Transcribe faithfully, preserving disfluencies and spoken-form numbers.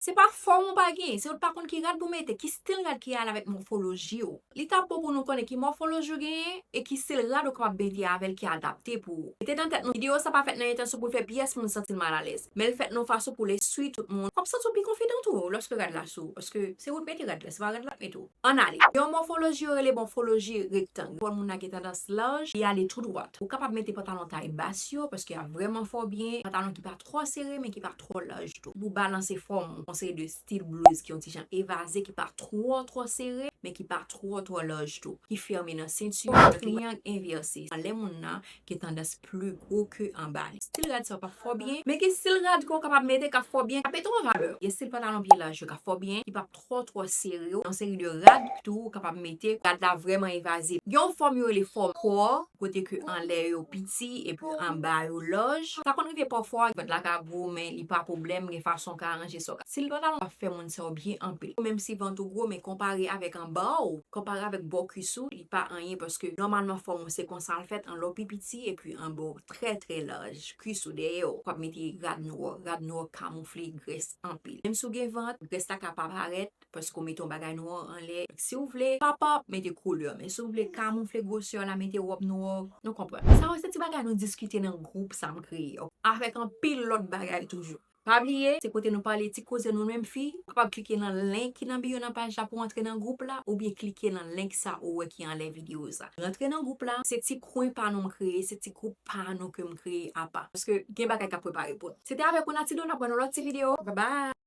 Se pa fòm ou pa genyen, se ou pa konn ki rad pou mete, ki stil rad ki ale avèk mòfoloji w. Li t ap bon pou nou konnen ki mòfoloji w genyen e ki stil rad ou kapab mete avè l ki adapte pou ou. Mete nan tèt nou, videyo sa pa fèt nan entansyon pou l fè pyès moun santi l malalèz, men l fèt nan yon fason pou l eswiy tout moun. W ap santi w pi konfidan tou lòske rad la sou ou, paske se ou t mete rad la, se pa rad la t mete w. Ann ale. Yon mòfoloji yo rele mòfoloji rektang. Fòm moun nan gen tandans laj, li ale tou dwat. Ou kapab mete pantalon tay bas yo, paske y ap vrèman fè w byen. Pantalon ki pa twò sere, men ki pa twò laj tou. Pou balanse fòm ou, yon seri de stil blouz ki yon ti jan evaze, ki pa twò, twò sere, men ki pa twò, twò laj tou. Ki fèmen nan senti, triyang envèse. Anlè moun nan, gen tandans pli gwo ke anba li. Stil rad sa w p ap fè w byen, men gen stil rad ke w kapab mete k ap fè w byen, k ap mete w an valè. Gen stil pantalon pye laj yo k ap fè w byen, ki p ap twò, twò sere w. Yon seri de rad tou w kapab mete, rad la vrèman evaze. Gen yon fòm yo rele fòm kò, kote ke anlè yo piti epi anba yo laj. Sa konn rive pafwa, vant la ka gwo, men li pa pwoblèm, gen fason w ka aranje sa w ka. Stil pantalon ap fè moun sa w byen anpil. Menm si vant ou gwo, men konpare avèk anba w, konpare avèk bò kwis ou, li pa anyen, paske nòmalman fòm ou se konsa l fèt, anlè w pi piti epi anba w trè, trè laj. Kwis ou dèyè w, w ap mete rad nwa. Rad nwa kamoufle grès anpil. Menm si w gen vant, grès la ka pa parèt, paske w mete yon bagay nwa anlè. Si w vle, papa, mete koulè. Men si w vle kamoufle gwosè la, mete wòb nwa. Nou konprann. Sa yo se ti bagay nou diskite nan gwoup sa m kreye. Avèk anpil lòt bagay toujou. Pa bliye, se kote nou pale ti koze nou menm fi. Ou kapab klike nan link ki nan bio nan paj la pou w antre nan gwoup la, oubyen klike nan link sa ou wè ki anlè videyo sa. Rantre nan gwoup la, se ti kwen pa nou m kreye, se ti gwoup pa nou ke m kreye apa. Paske gen bagay k ap prepare pou nou. Se te avèk ou Natidou, n ap wè nan lòt ti videyo. Bye bye!